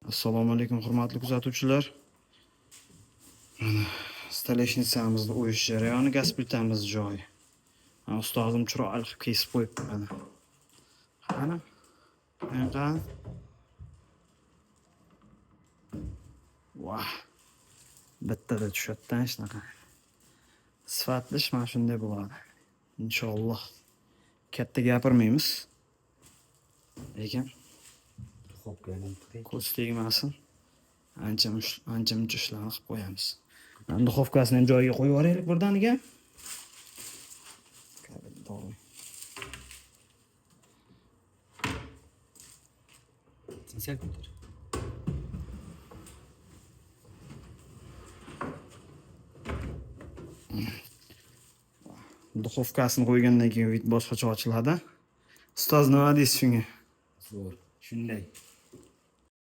Assalomu alaykum, hurmatli kuzatuvchilar. Mana столешницamizni o'yish jarayoni, gaz plitamiz joyi. Mana ustozim chiroyli qilib kesib qo'yibdi mana. Qani? Qani? Vah. Bittada tushadi-da shunaqa. Sifatli ish mana shunday bo'ladi. Inshaalloh. Katta gapirmaymiz. Lekin ko'z tegmasin. Ancha ancha muncha ishlarni qilib qo'yamiz. Mana духовкасini ham joyiga qo'yib yuboraylik birdaniga. Kabel. Tinsel ko'tar. Духовкасini qo'ygandan keyin вид boshqacha ochiladi. Ustoz, nima deysiz shunga? Zo'r. Shunday.